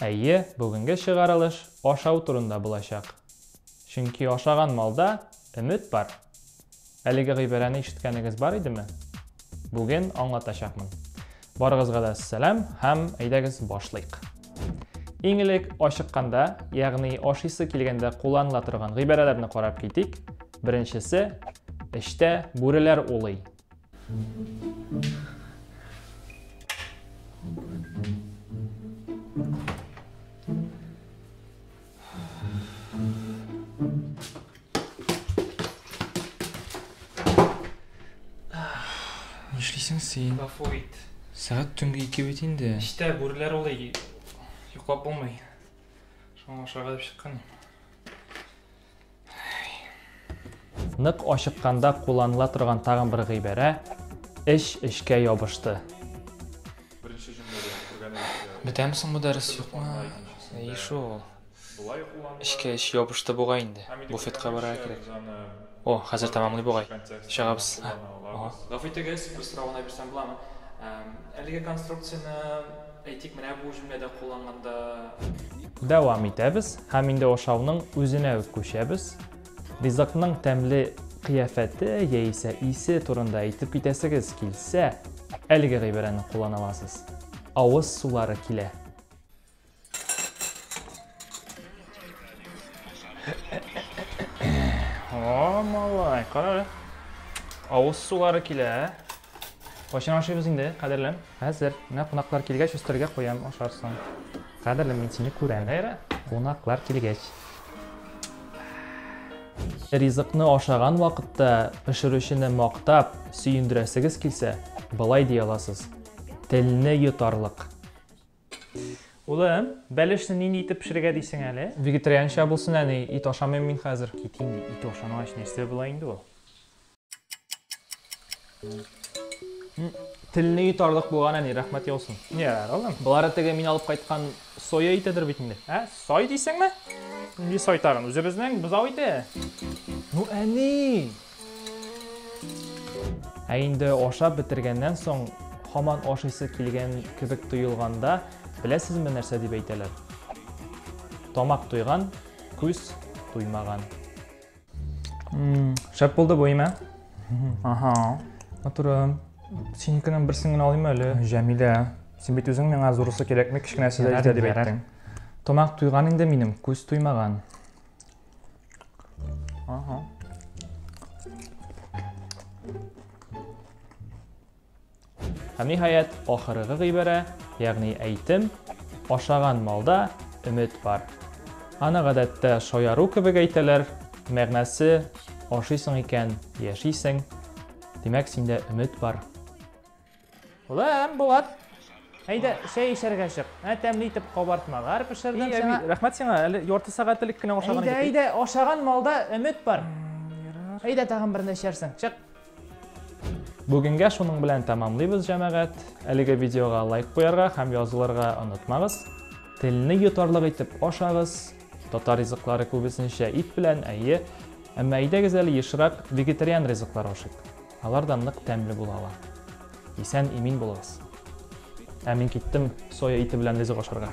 Әйе, бүгенге чыгарылыш ашау турында булачак. Чөнки ашаган малда өмет бар. Әлеге гыйбарәне ишеткәнегез бар идеме? Бүген аңлатачакмын. Барыгызга да сәлам һәм әйдәгез башлыйк. Иң элек ачыкканда, ягъни ашыйсы килгәндә кулланыла торган гыйбарәләрне карап китик. Беренчесе, эчтә бүреләр улый. Нишлисең син? Гафу ит. Сәгать төнге 2 бит инде. Эчтә бүреләр улый. Йоклап булмый. Шуңа ашарга дип чыккан идем. Нык ачыкканда кулланыла торган тагын бер гыйбарә, эч эчкә ябышты. Беренче җөмләдә күргәнебезчә, Бетәме соң бу дәрес, төрле юкмы? планда, икенчесендә Әй шул. болай кулланыла. Эчкә эч ябышты бугай инде. Һәм инде Буфетка барырга күргәнебезчә, кирәк. без аны О, хәзер барлык тәмамлый өч бугай. контекстта да Чыгабыз. куллана Ага. алабыз. Гафу итегез, бер сорау гына бирсәм буламы? Әлеге конструкцияне, әйтик, менә бу җөмләдә кулланганда. Дәвам итәбез һәм инде ашауның үзенә үк күчәбез. Ризыкның тәмле кыяфәте яисә исе турында әйтеп китәсегез килсә, әлеге гыйбарәне куллана аласыз. Авыз сулары килә. О, малай, кара әле. Авыз сулары килә. Кайчан ашыйбыз инде, кадерлем? Хәзер, менә кунаклар килгәч, өстәлгә куям, ашарсың. Кадерлем, мин сине күрәм. Хәйрә. Кунаклар килгәч. Ризыкны ашаган вакытта пешерүчене мактап, сөендерәсегез килсә, болай дия аласыз. Телне йотарлык. Улым, бәлешне нинди итеп пешерергә дисең әле? Вегетарианча булсын, әни, ит ашамыйм мин хәзер. Кит инде, ит ашамагач нәрсә була инде ул? Телне йотарлык булган, әни, рәхмәт яусын. Ярар, улым. Болары теге мин алып кайткан соя итедер бит инде. Ә, сой дисеңме? Нинди сой тагын? Үзебезнең бозау ите. Ну, әни! Ә инде ашап бетергәннән соң һаман ашыйсы килгән кебек тоелганда, беләсезме нәрсә дип әйтәләр? Тамак туйган, күз туймаган. Шәп булды бу, име? Ага. Матурым. Синекенең берсен генә алыйм әле. Җәмилә, син бит үзең миңа зурысы кирәкми, кечкенәсе дә җитә дип әйттең. Тамак туйган инде минем, күз туймаган. Ага. Һәм ниһаять, ахыргы гыйбарә, ягъни әйтем, ашаган малда өмет бар. Аны гадәттә шаяру кебек әйтәләр, мәгънәсе ашыйсың икән, яшисең, димәк синдә өмет бар. Улым, Булат, әйдә, чәй эчәргә чык. Ә тәмле итеп кабартмалар пешердем сиңа. Рәхмәт сиңа, әле ярты сәгать элек кенә ашаган Әйдә, әйдә, ашаган малда өмет бар. Әйдә, тагын берне эчәрсең. Чык. Бүгенгә шуның белән тәмамлыйбыз, җәмәгать. Әлеге видеога лайк куярга һәм язылырга онытмагыз. Телне йотарлык итеп ашагыз. Татар ризыклары күбесенчә ит белән, әйе. Әмма әйдәгез әле ешрак вегетариан ризыклар ашыйк. Алар да нык тәмле була ала. Исән имин булыгыз. Ә мин киттем соя ите белән ризык ашарга.